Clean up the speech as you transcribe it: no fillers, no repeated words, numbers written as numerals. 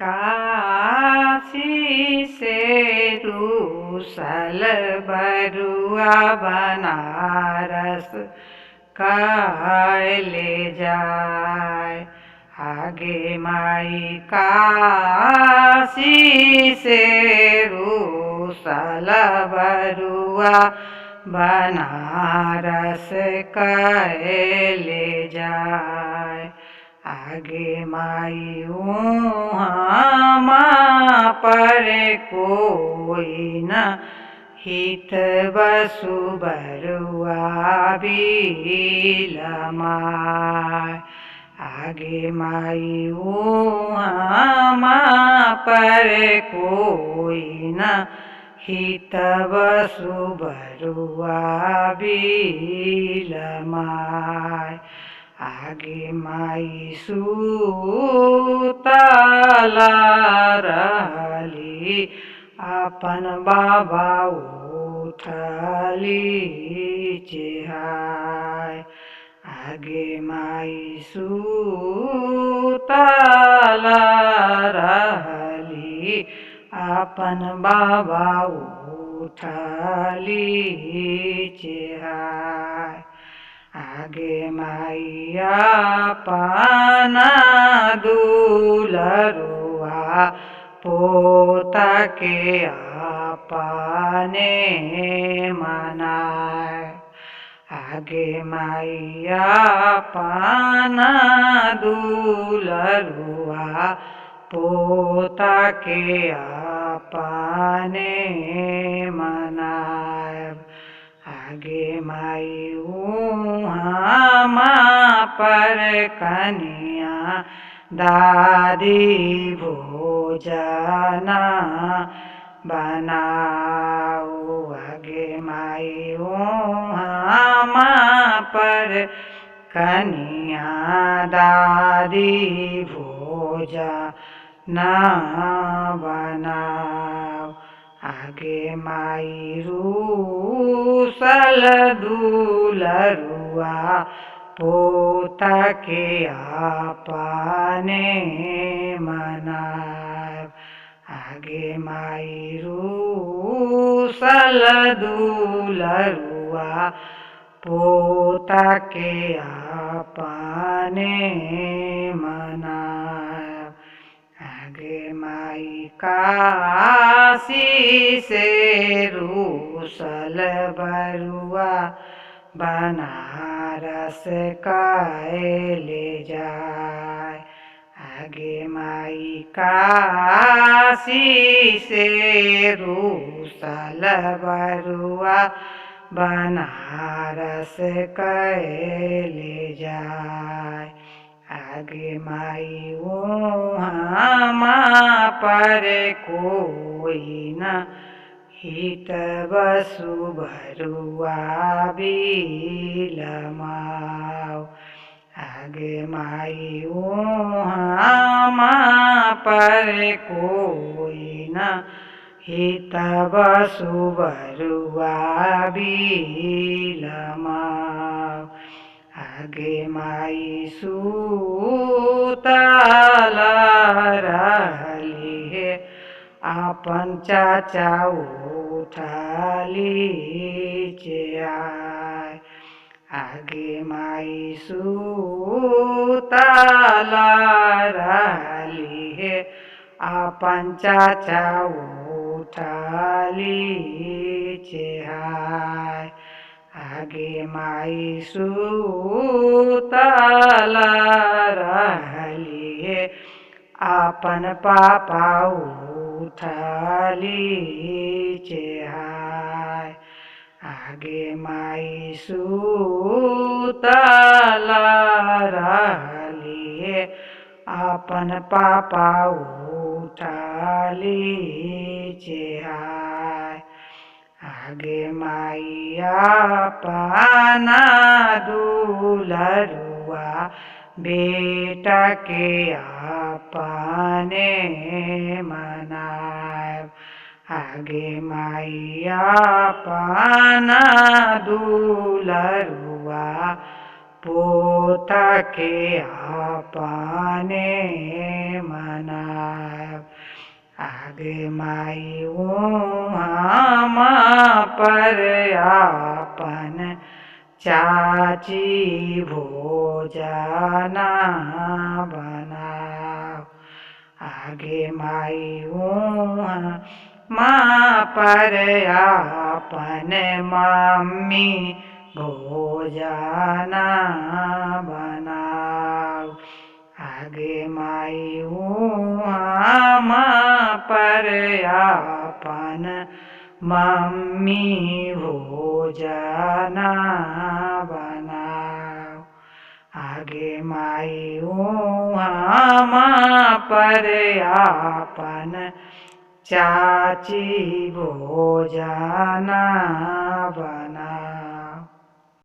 काशी से रूसल बरुआ बनारस कैले जाय। आगे माई काशी से रूसल बरुआ बनारस कैले जाय। आगे माई उहाँ पर कोई न हित बसु बरुआ बिलमाय। आगे माई उहाँ पर कोई न हित बसु बरुआ बिलमाय। आगे माई सुतला रहली अपन बाबा उठली चेहाय। आगे माई सुतला रहली अपन बाबा उठली चेहाय। आगे माई अपन दुलरुआ पोता के अपने मनाय। आगे माई अपन दुलरुआ पोता के अपने मनायब। आगे माई उहाँ पर कनिया दादी भोजना बनाओ। आगे माई उहाँ पर कनिया दादी भोजना बनाओ। आगे माई रूसल दुलरुआ पोता के अपने मनायब। आगे माई रूसल दुलरुआ पोता के अपने मनायब। आगे माई काशी से रूसल बरुआ बनारस कैले जाय। आगे माई काशी से रूसल बरुआ बनारस कैले जाय। आगे माई उहाँ पर कोई न हित बसु बरुआ बिलमाओ। आगे माई उहाँ पर कोई न हित बसु बरुआ बिलमाओ। आगे माई सुतला रहली हे अपन चाचा उठली चेहाय। आगे माई सुतला रहली हे अपन चाचा उठली चेहाय। आगे माई सुतला रहली हे अपन पापा उठली चेहाय। आगे माई सुतला रहली हे अपन पापा उठली चेहाय। आगे माई अपन दुलरुआ बेटा के अपने मनायब। आगे माई अपन दुलरुआ पोताके अपने मनायब। आगे माई हम पर अपन चाची भोजना बनाओ। आगे माई माँ पर अपन मम्मी भोजना बनाओ। आगे माई माँ पर अपन मम्मी भोजना बनाओ। आगे माई माँ पर अपन चाची भोजना बनाओ।